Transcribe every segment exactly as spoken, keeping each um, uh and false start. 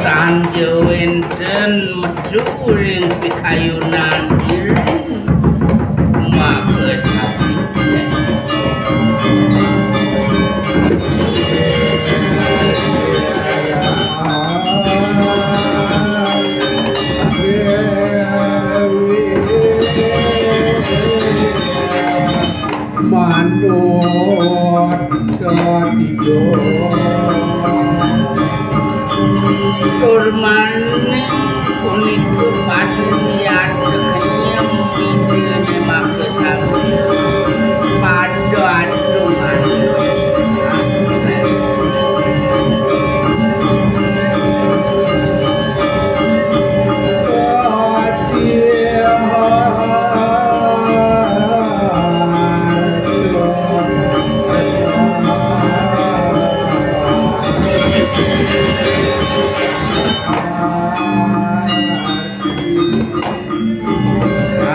Tan wénten metu ring pikayunan iring makasami. Manut katiga. Tur maning punika pada niat kenyem idene makasami. Pada adu manut.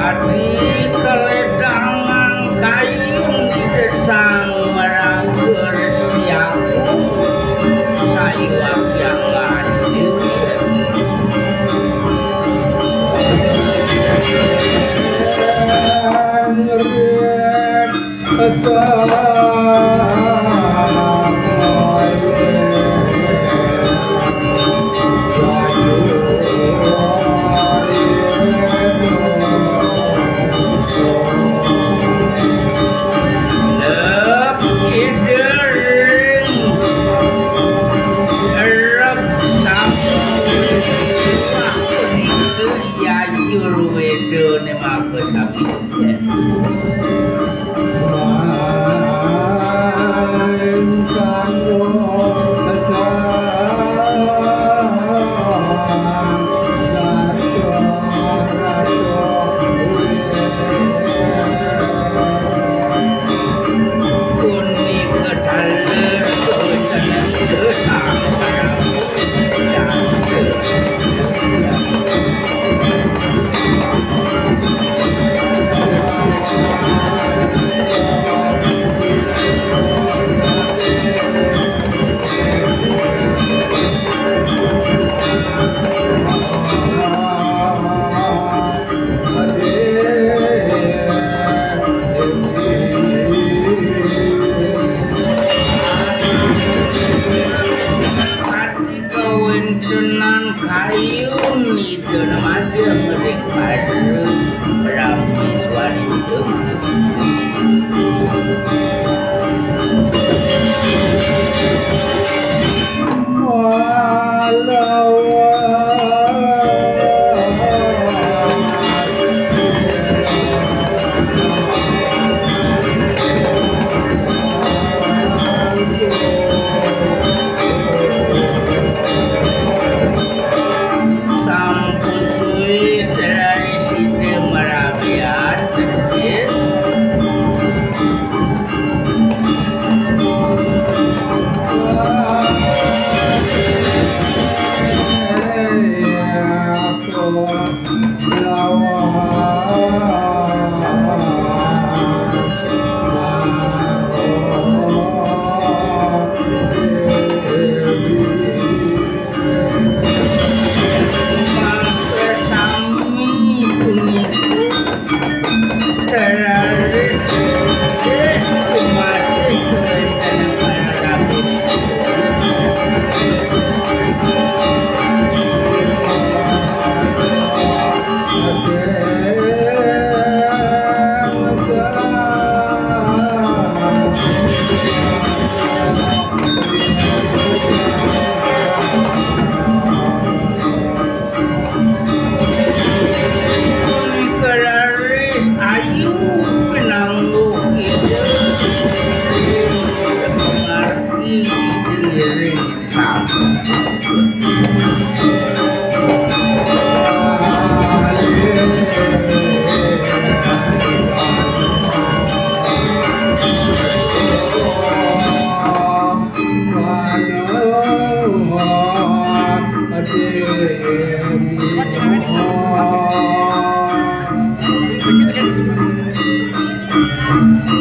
Adi kaledangan kayun di desang maraga Resi Agung sayuwakti anggadé. Lep Ida ring rep sapu. Yayur Wédané makasami.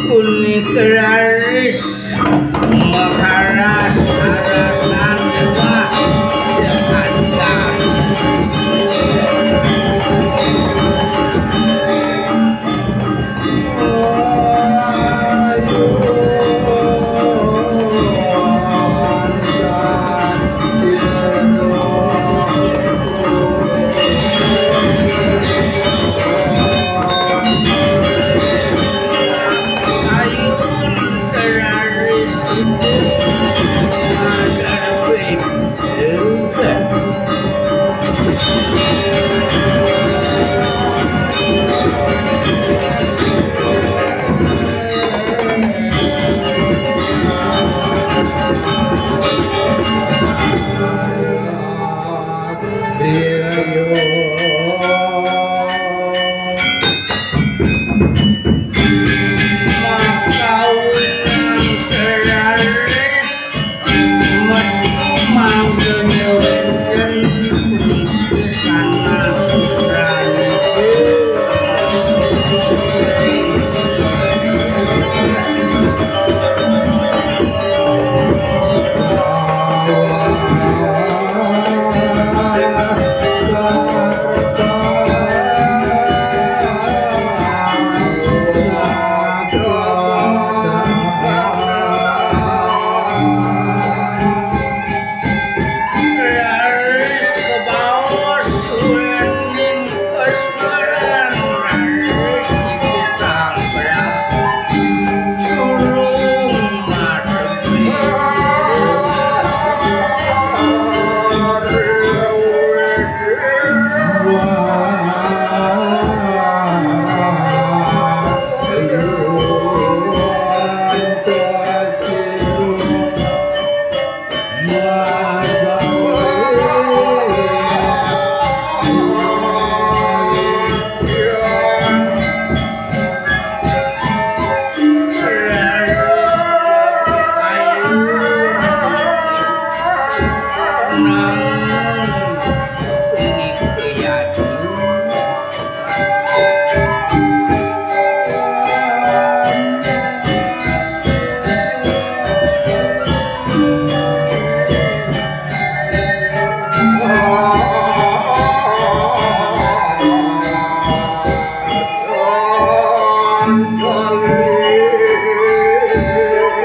Punika raris maharas-harasan déwa sepanjang.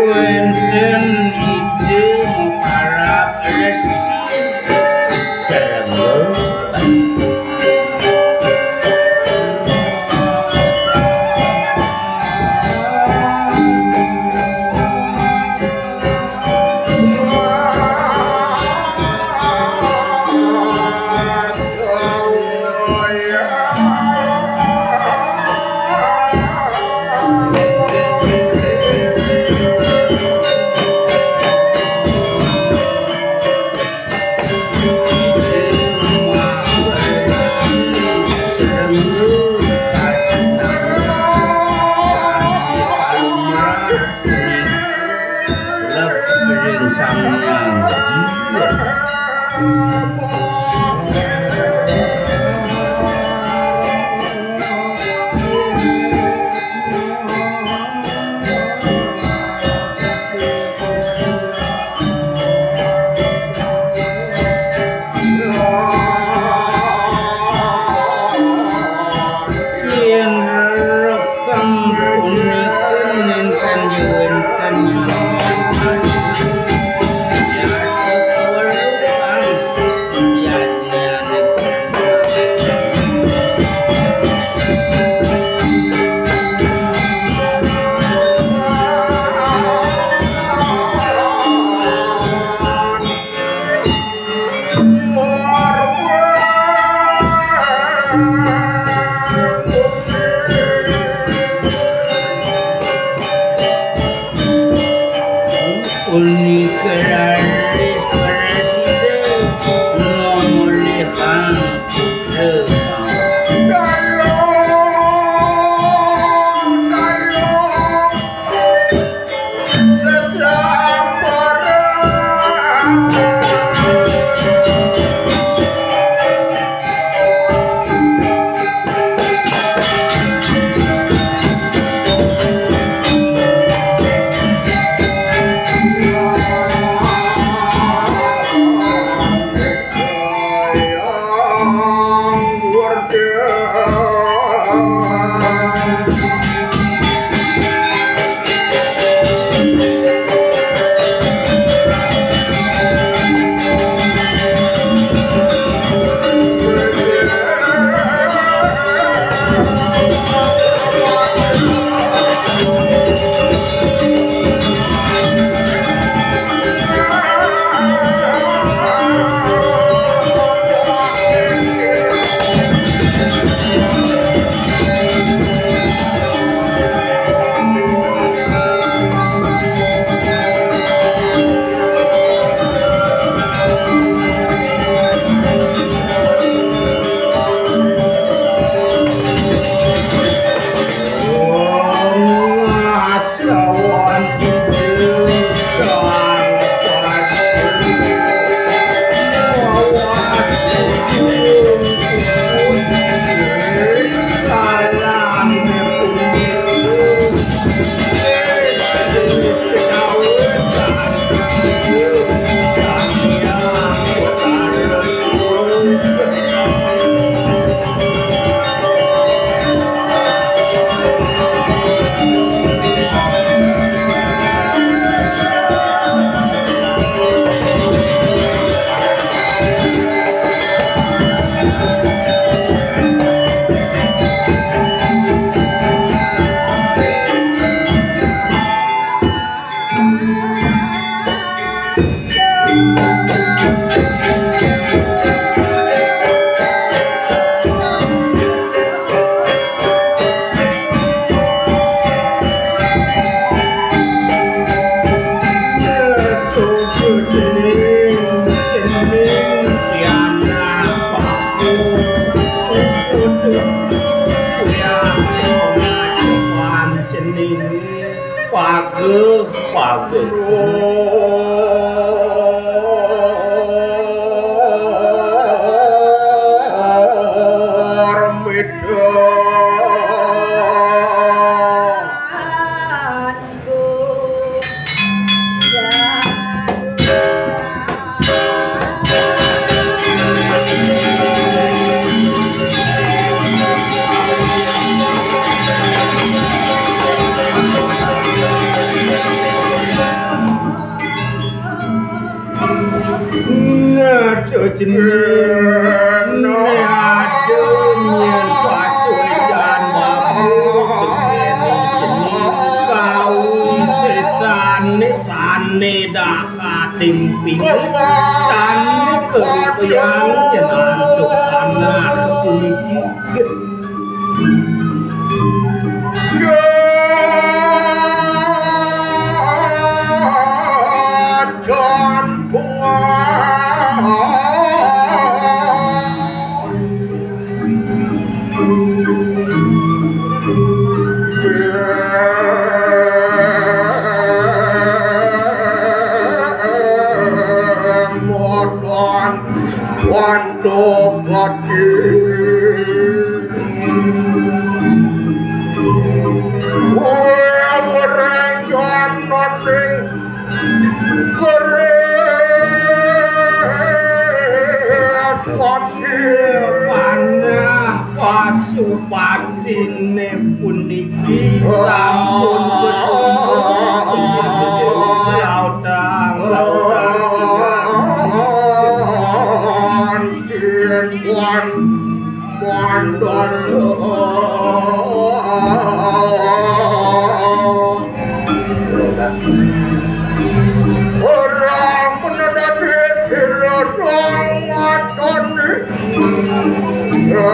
Wénten ide mukarab resi. Sareng Yén rekeng punika nénten wénten Punika raris presiden ngamulihan. Pageh, pageh. Aduh, jeneng. Aduh, nyen pasuecan mabuk, tekeni jeneng. Kawisesane sane dah katimping. Sane kerupayang nyen antuk anak puniki. Modon. Wandogati. Wéh, merenggan maning keris. Panah pasupatine puniki sampun kesumpul. Lautang, lautang. Yen wan mandala. Ora menedati sira sang watone. Ya.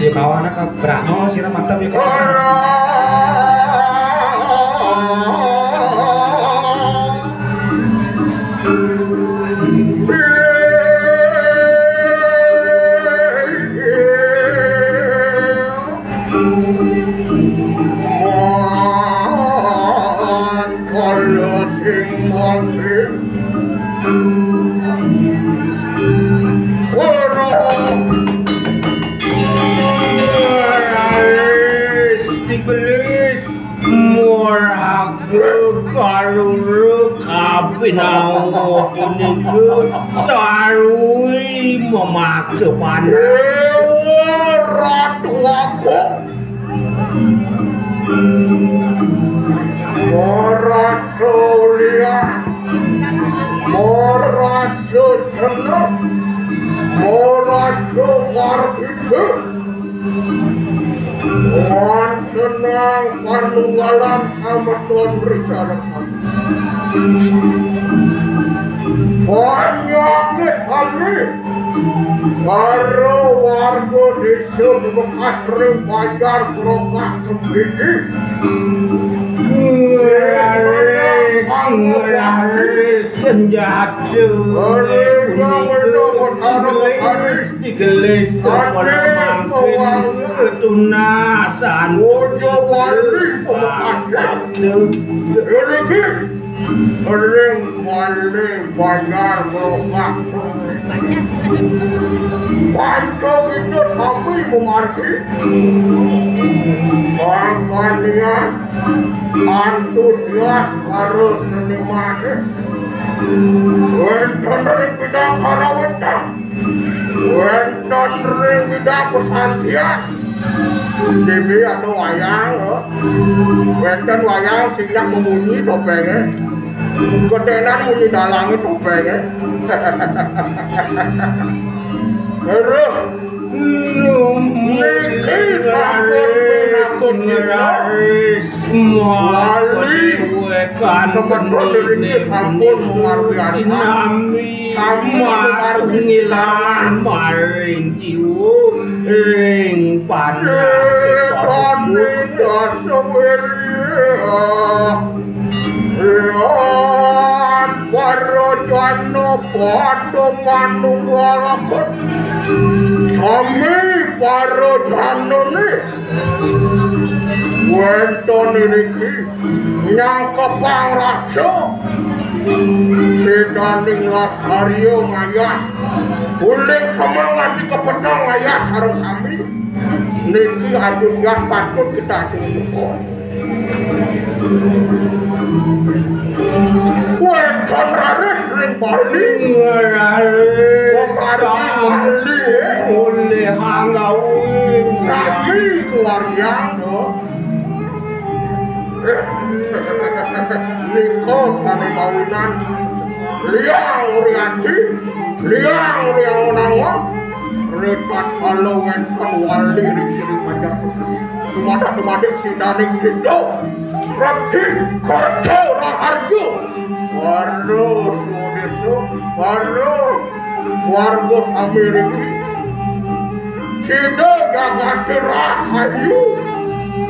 Ya kawana ka Brahma sira madhep ya kawana. Kaya sing mati. Ora. Ora wis digelis. Muraka karura kapinangga punika sarwi memakepanan. Ewa, Ratu Agung. Ora suliah, ora susena, ora suwargita. Wonten panunggalan sameton Risana. Panyakit sami karo warga desa Bekas ring Banjar Grogak Sempidi. Nglaris, nglaris senjata. Ring Betara Betari. Digelis, digelis, tumurun mangkin ketunasan. Wajawali Pamekasan. Iriki, ring malih Banjar Melokak. Panca kita sami mamargi. Pangkanian antusias karo senimane. Wénten ring bidang karawitan. Wénten ring bidang pesantian. Dini ada wayang, ya. Wénten wayang sing nyak memunyi topéngé. Gedénan munyi dalangé topéngé. Terus niki sampun pinakut kita. Wali, semeton niki sampun luar biasa. Sami ngilangan maring jiwa ring panah. Sétaning dasa wirya. Lan para jana pada manunggalaken. Sami para janané wénten iriki nyangkepang rasa. Sédaning laskarya ngayah. Uling semangat dikepetang ngayah sareng sami. Niki antusias patut kita aturang. Wénten raris ring Bali. Raris. Wong raris Bali, eh. Oleh anggawi. Sami keluarga, no. Nika sané mawinan Liang Riyadi, Liang Riangun-angun, ritatkala wénten wali ring Giri Banjar Sugih. Dumadak-dumadik sidaning sida, Redi Kerta Raharja. Para sudésa, para warga sami riki. Sida jagaté rahayu,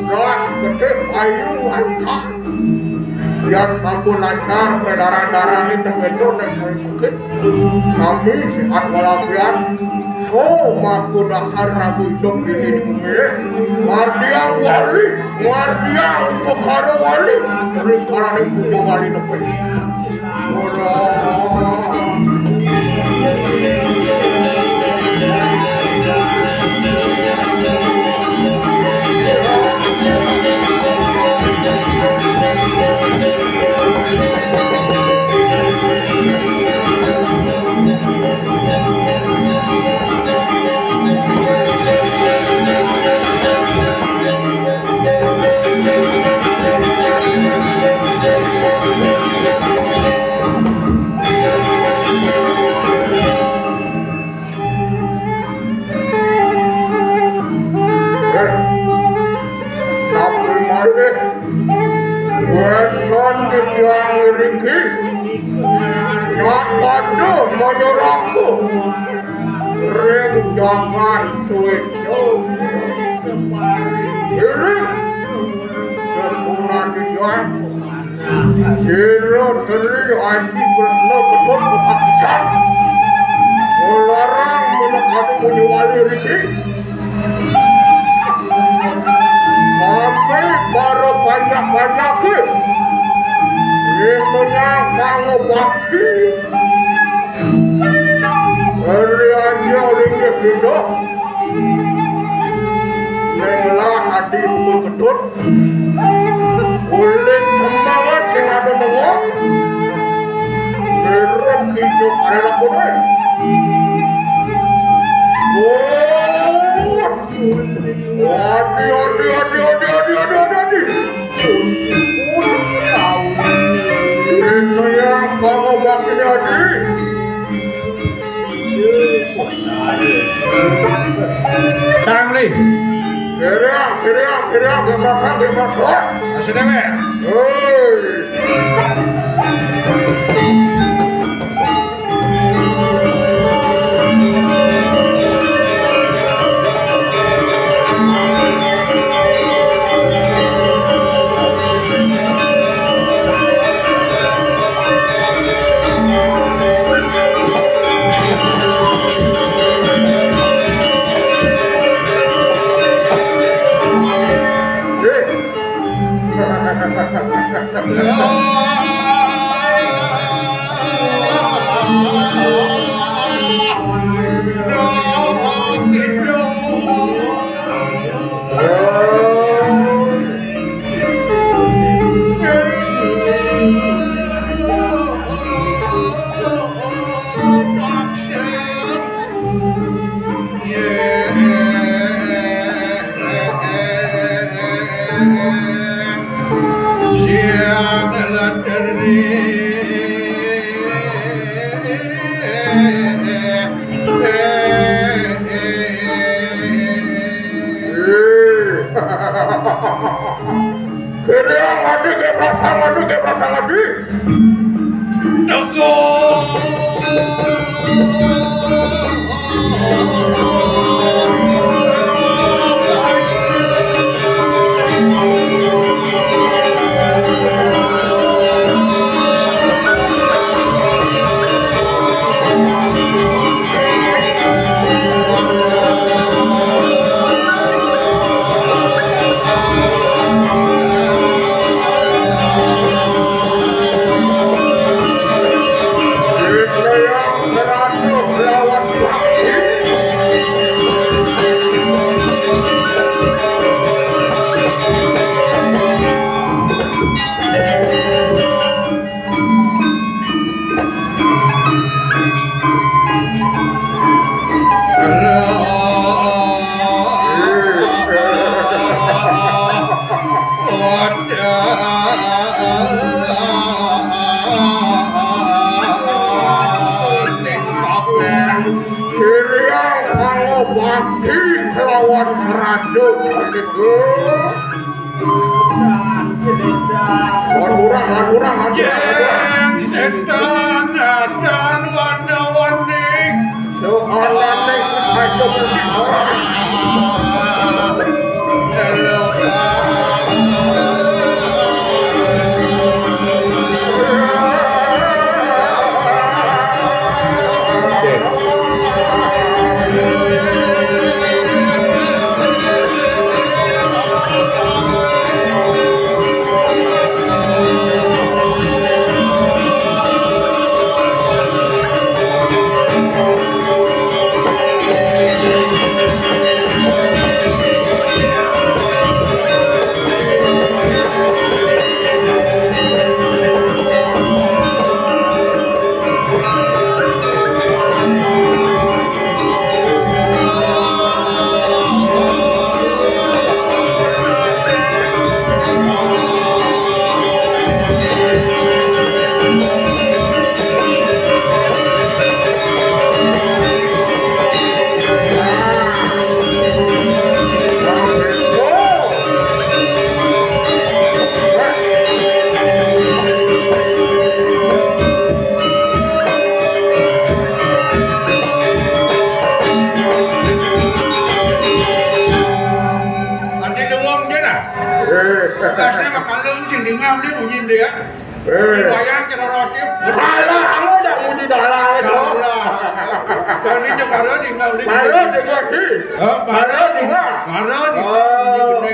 ras becik payu lancar. Yén sampun lancar peredaran darahé teng kéto neng sami bukit. Sami séhat walafiat. Oh, maka dasar rabu idup dini bumi. Mardiang wali, mardiang upakara wali. Rikalaning puja wali nepi. Tapi malih wénten titiang iriki, nyapada manyerahku ring jagat Suéca. Iring sesuunan titiang. Sira Sri Aji Kresna Ketut kapakisan. Nglarang minakadi puja wali riki. Sami para panjak-panjaké. Ing menyang kanggo bakti. Ri Aji linggih hidup. Ning lah adi buku ketut. Kulit semangat sing ada nengok. Mirip kijok rela kuning. Wut. Adi, adi, adi. Ini yang kamu bakti adi. Tang, Li. Gerak, gerak, gerak, gerak, gerak. Masih dewe. Hei. Kene ngadi ke prasangadi, ke prasangadi. Tunggu. Kiriang pangobati kelawan serajuk, Gendut. Lan urang, lan urang, lan urang. Yén sétan adan warna-warni. Soalané aja mesti orang. Ati luwung jé nah. Eh. Tugasné makalung sing dingam dé munyi dia. Eh. Wayang ceroro ki. Alah, aku ndak munyi dalang itu. Alah. Dadi jek karo dingam dé. Baru dengar sih. Hah? Baru dengar. Baru dengar. Oh.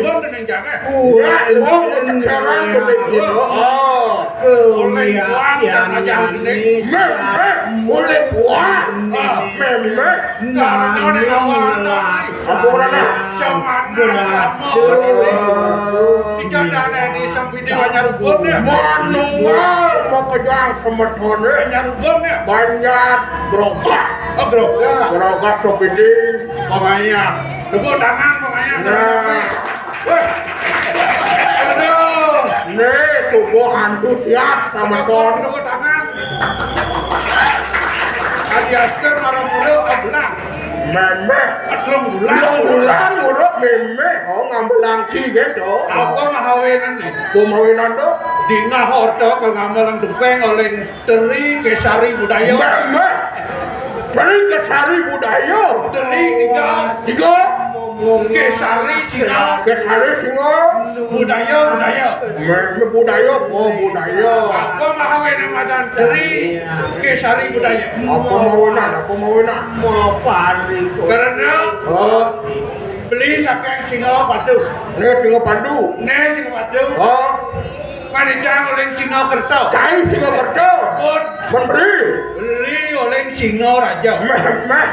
Luwung gending jangan. Ya, luwung ceceran gending gitu. Oh. Oleh kuat, ya, jangan gending. Meh, meh, oleh kuat. Ah. Meh, meh. Karena ning awak. Apa ora, Nak? Semangat. Gerak. Iki ada di Sempidi Banjar Ubun ya. Manual mau kejang semetoné. Banjar Ubun ya. Banjar Grogak. Oh, Grogak. Grogak Sempidi. Pokoknya. Tepuk tangan, pokoknya. Nah. Wah. Aduh. Nih, tubuh antusias sama ton. Tepuk tangan. Adiasker marang mulu abelang. Méméh. Telung bulan. Telung bulan nguruk méméh. Oh, ngambelang cigen to. Apa mahawinan nih? Pemawinan to. Dingah orta ke ngambelang dempeng oleh Teri Kesari Budaya. Méméh. Teri Kesari Budaya. Teri tiga. Tiga. Kesari singa. Kesari singa. Budaya, budaya. Mé-, mé-, budaya, oh, budaya. Apa mahawinan madan Teri Kesari Budaya? Apa mawinan, apa mawinan? Mapari. Karena, oh, beli saking Singa Padu. Né Singa Padu. Né Singa Padu. Oh. Manicang oleh Singa Kerta. Cai Singa Kerta. Pun. Pun beli. Beli oleh Singa Raja. Méh, méh.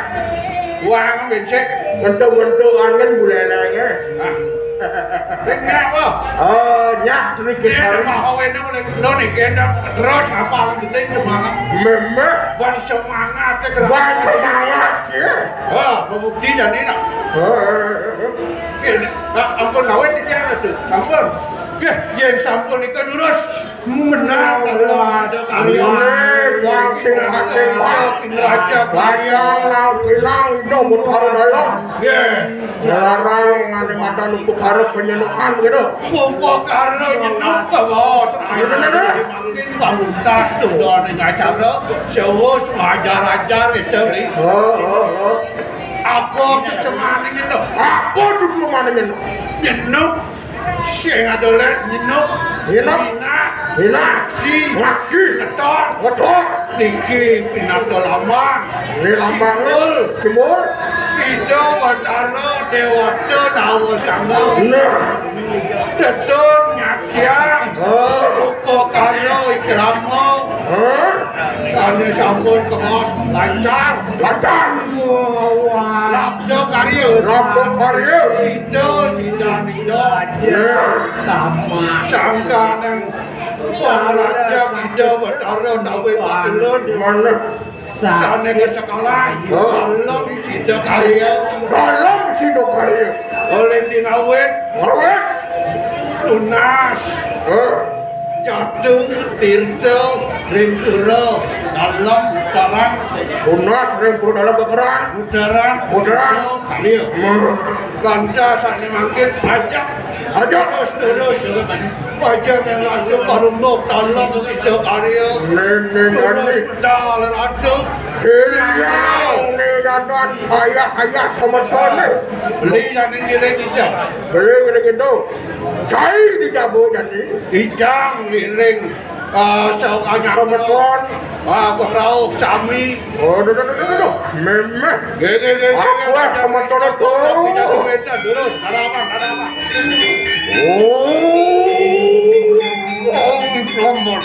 Wang bencék. Ngentung-ngentung angin bulelengé. Ah. Sing nyak apa? Oh, nyak Teri Kesari. Dia mah hawené oleh no nih, kena terus apa gedé semangat. Méméh. Bang semangat ya, gerak. Bang semangat ya. Ah, pembukti jadi nak. Heeh. Ini, ah, ampun, lawet ini ada tuh. Ampun. Nggih, yén sampun nika durus. Menang kula Ida Karya. Nggih, wangsul asing, Pak. Ing raja Karya. Bilang dong, Betara Dalam. Nggih. Larang ane mata nupuk harap penyenukan gitu. Upakara nyenuk, Bos. Iya, bener, ya. Mangkin pamungkas tundha ning acara, sewus ngajar-ajar gitu, Bli. Oh, oh, oh. Apa sing semane nyenuk? Apa sing semane nyenuk? Nyenuk. Sing adolet nyenuk. Nyenuk. Ngak. Ngak. Ngaksi. Ngaksi. Ngetor. Ngetor. Niki pinaka lambang. Ini lambang. Simbol. Simbol. Ida Batara Dewata Dawa Sangga. Nah. Tetun nyaksian. Oh. Rupa karya ikrama. Hah? Kane sampun kemos lancar. Lancar. Wah, wah. Labda karya. Labda karya. Sida, sida, nida. Ya. Tamat. Sangkaning Wah, Raja Ida Batara Dawe Patulun. Mana? Sane kesekalan. Oh. Dalam sida karya. Dalam sida karya. Oleh di ngawit. Ngawit. Tunas. Hah? Jatuh, tirta, ring pura, dalam, tarang. Tunas, ring pura, dalam, kekerang. Putaran. Putaran. Karya. Hmm. Kanca sane mangkin ajak. Ajak. Terus, terus. Aja nang ratu parumbuh, dalam sida karya. Nene, terus nene. Pedal ratu. Iya, ini dandan ayah-ayah semetone. Beli yang ngiring ijang. Beli ngiring itu. Cai di jabu jani. Ijang ngiring, eh, saung anyar. Semeton. Ah, berauh sami. Oh, duh, duh, duh, duh, duh. Memeh. Nggih, nggih, nggih, nggih, aku nggih, ah, nggih, semeton nggih, itu. Nggih, nggih, nggih, terus, ada apa, ada apa? Oh. Oh, selamat.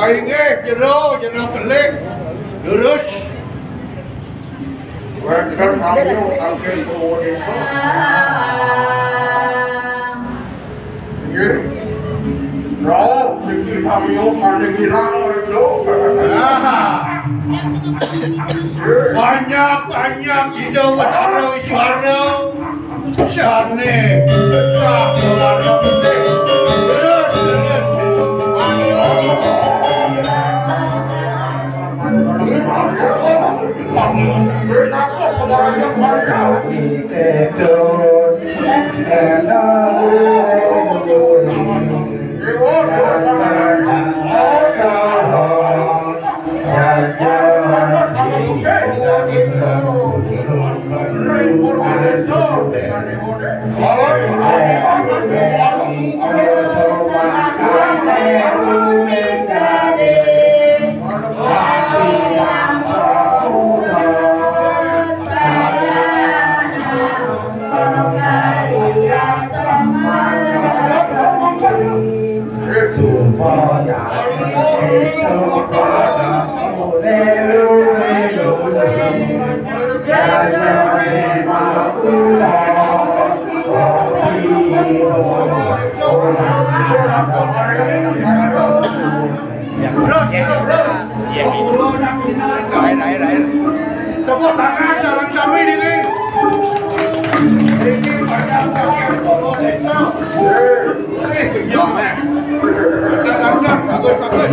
Inggih, jero, jero kelih. Lurus. Wénten kami saking Purworejo. Nggih. Rauh niki kami saking Girang Rejo. Banyak-banyak Ida Betara Iswara. Jane pecah keluarga penting. Terus, terus. Ayo. Terus, terus. Air, air, air. Tepuk tangan, salam sami niki. Niki banyak saking Purworejo. Wih, iya, Mas. Bagus, bagus.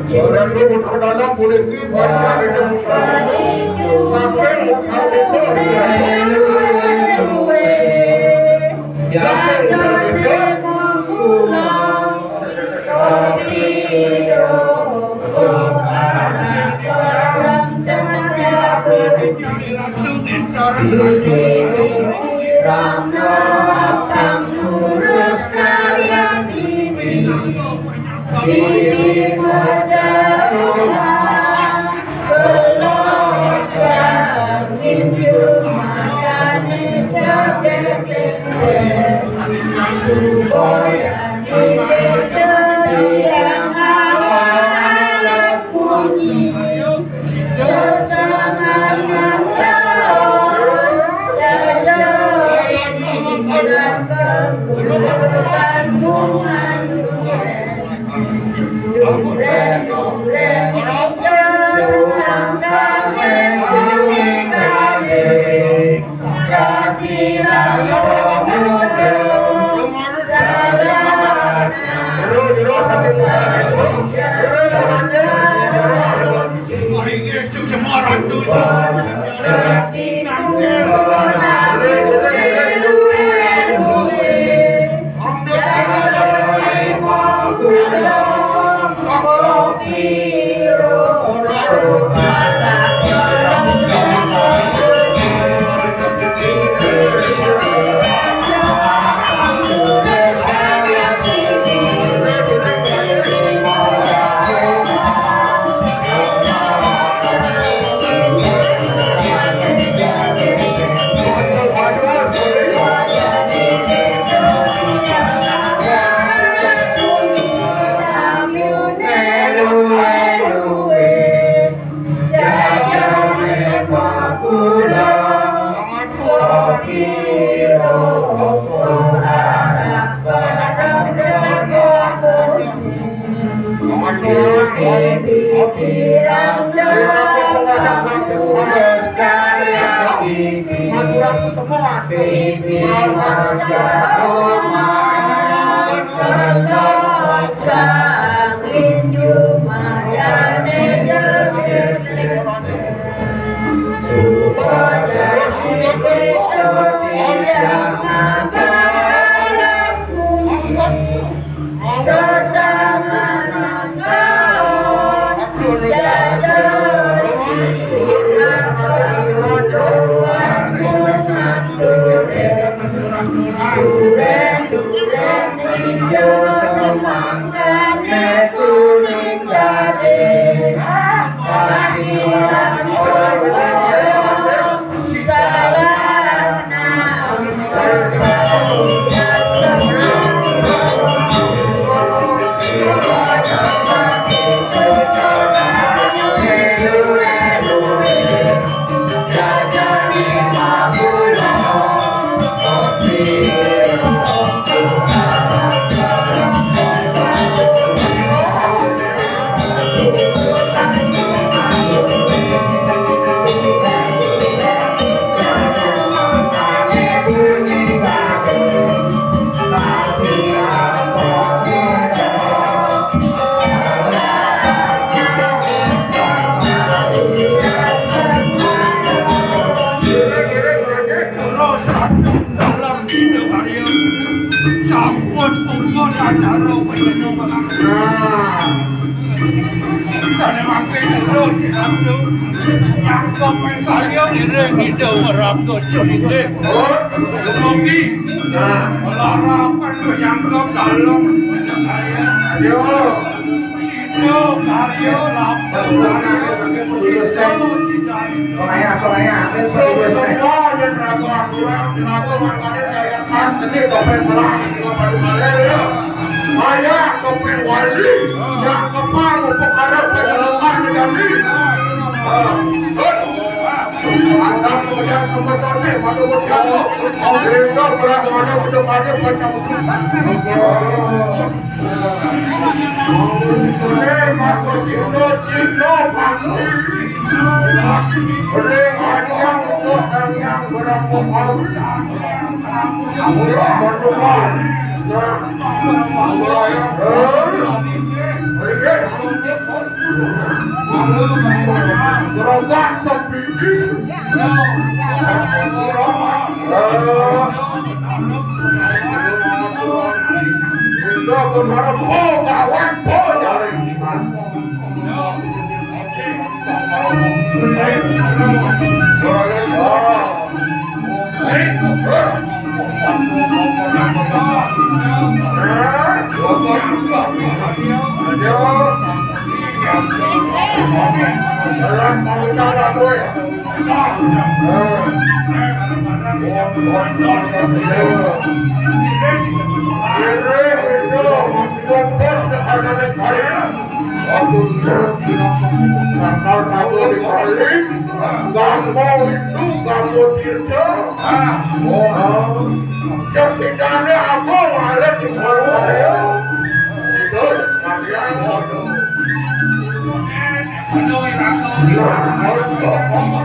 Ora niku putra dalang puniki banyak ditemukan. Saking Mekar Desa. Saking Mekar Desa. Rama pangurus karya ini. Bibi maca Roma, keloka nginjum madane joget lengser. Supaya kita tiang ala-ala bunyi. Sesanganan taun, dados sinar kekuatan bungan. Sampun puput acara panjenengan. Dene mangke lho, Ratu. Nyangkep kalih ngiring Ida Maraga Sunding. Dumugi. Nah, larapan nyangkep dalem. Ayo. Sida karya lampah. Pengayah, pengayah. Sida yen ragu-ragu, ragu mangkane yayasan seni topeng belang, sing padu kaler, ya. Kaya topeng wali, yang kepang upakara panjenengan kami. Mantap, kemudian semetone, pada wis kamu. Rindu berak mana sudah pada pacang. Gerobak sepiti. Kita kemarin, oh, gawat, oh, ya. Aku nakal kamu di balik, gak mau itu, gak mau tidak. Ah, oh, sesidane aku malah di bawah ya. Itu kalian, aduh.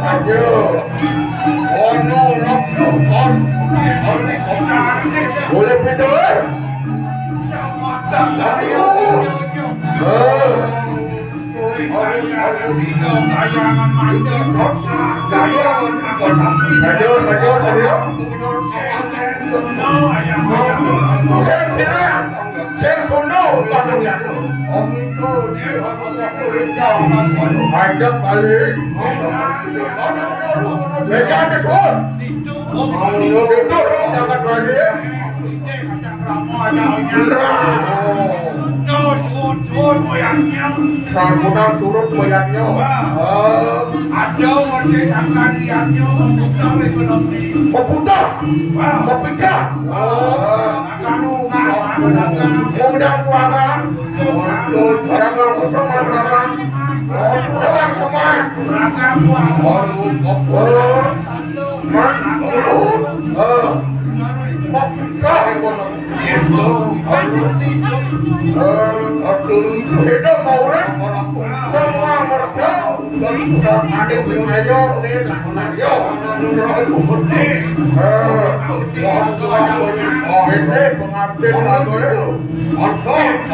Ayo. Ono langsung, on. Boleh pindah, eh? Eh. Ayo, ayo, ayo. Saya kira, saya kira bunuh, bunuh ya. Ada balik. Meja ada, Sur. Itu, jangan balik. Nah. Sambutan surut wayahnya. Wah. Eh. Ada masih sangkaniannya membuka ekonomi. Membuka? Wah. Membuka? Wah. Akan buka, akan buka. Mudah kuaga. Dagang semua, dagang. Dagang semua. Dagang buah. Wah. Wah. Eh. Membuka ekonomi. Hidup mau urip, semua kerja, ada sing ayo, nih, lah, ayo. Eh, ini pengabdian lagu itu. Mantap.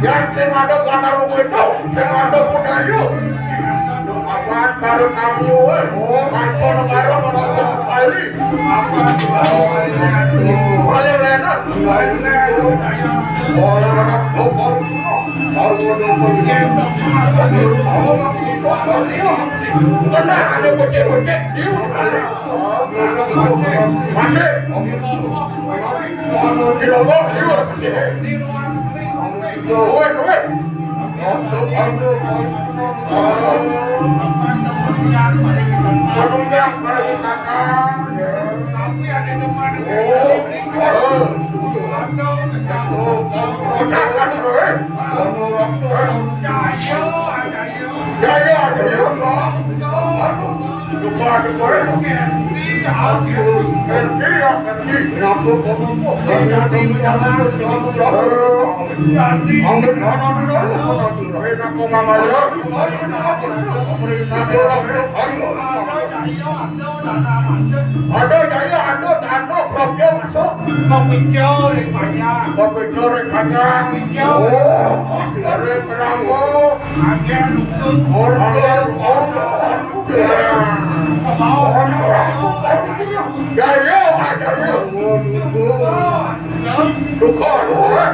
Yang sing ada bakar itu, sing ada budaya. Apa karo kamu, eh? Oh, kanca negara, kanca Bali. Apa? Bali Lenan. Ora sopan. Kena ada bocek-bocek di Bali. Masih. Di Lombok, di luar. Duit, duit. Penunjang pariwisata. Oh, oh. Kocak kan, eh? Jaya, jaya. Coba, coba, eh. Ngerti, ya, ngerti. Kenapa kamu kok? Ambil sana dulu, sana dulu. Kenapa nggak mau? Ada jaya, ada tanda, propio masuk. Kopi cor, banyak. Kopi cor, banyak. Kopi cor. Oh, dari Perangko. Ada lutung. Order, order. Ya. Mau. Jaya, jaya. Duka, duka.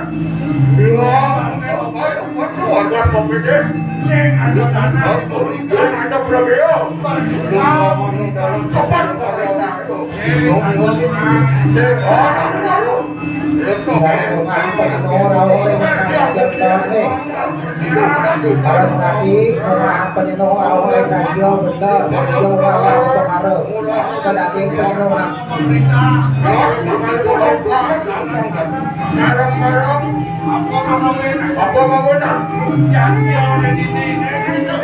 Iya. Ayo, ayo, ayo, kopi deh. Sing ada tanah. Sing ada propio. Sopan. Saya mau ngapa nih, Nora, ora, ora, ora, ora, ora, ora, Saraswati, ora, apa nih, Nora, ora, radio, bener, radio, ora, ora, apa, karo. Kan ada yang punya, Nora. Apa mau benar? Apa mau benar? Jangan yang ada di sini.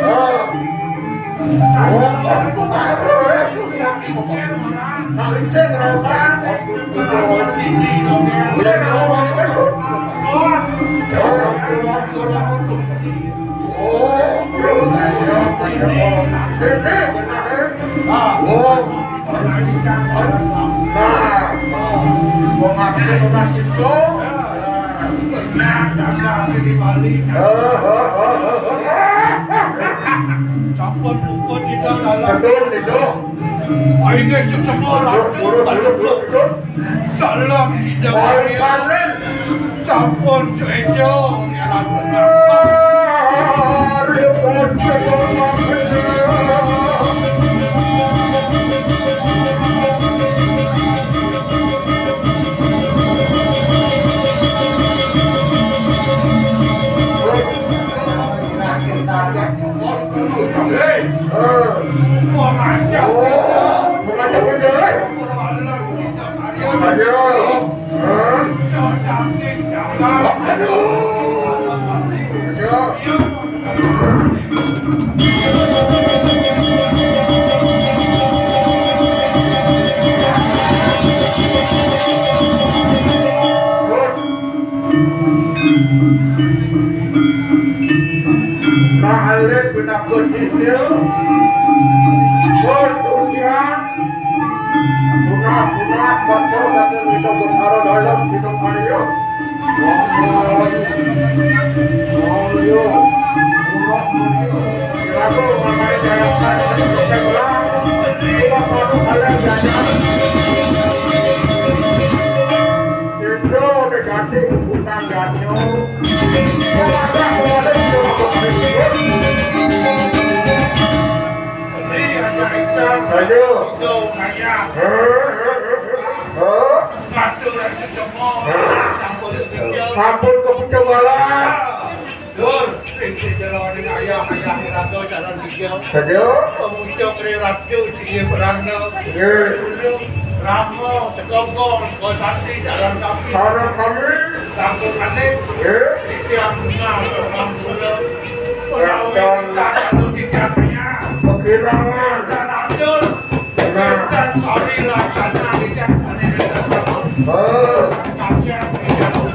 Oh. Wong akeh ora sida. Benar, jaga di Bali. Sampun puput kita dalam. Betul, itu. Ayo, sesama orang. Betul, betul, betul, betul. Dalam sidang hari. Sampun suejo, ya, Hei, mau ngajak kita. Mau ngajak kita, eh? Ayo. Nah, alit benak kecil. Bos, ujian. Punah, punah, baca, baca, hidup berkara dalam hidup Mario. Mario. Punah, Mario. Lagu, makanya saya akan hidup pulang. Pulang, pulang, kalian jajan. Itu udah ganti buku tangganya. Pulang, pulang, pulang, pulang. Ayo. Sampun kepucung bala. Dur, sing sejero ning ayah, ayah iraga jalan tiga. Saja. Pemucung ri ratu sing peranda. Iya. Dulu Rama, Sekongkong, Sekosati, jalan kaki. Sarang kami. Tangkungane. Nggih. Titiang bunga, titiang bunga. Menawi ingkang anu titiang bunga. Pekirangan. Dan atur. Benar. Dan kori laksana titiang bunga. Oh. Kasihan titiang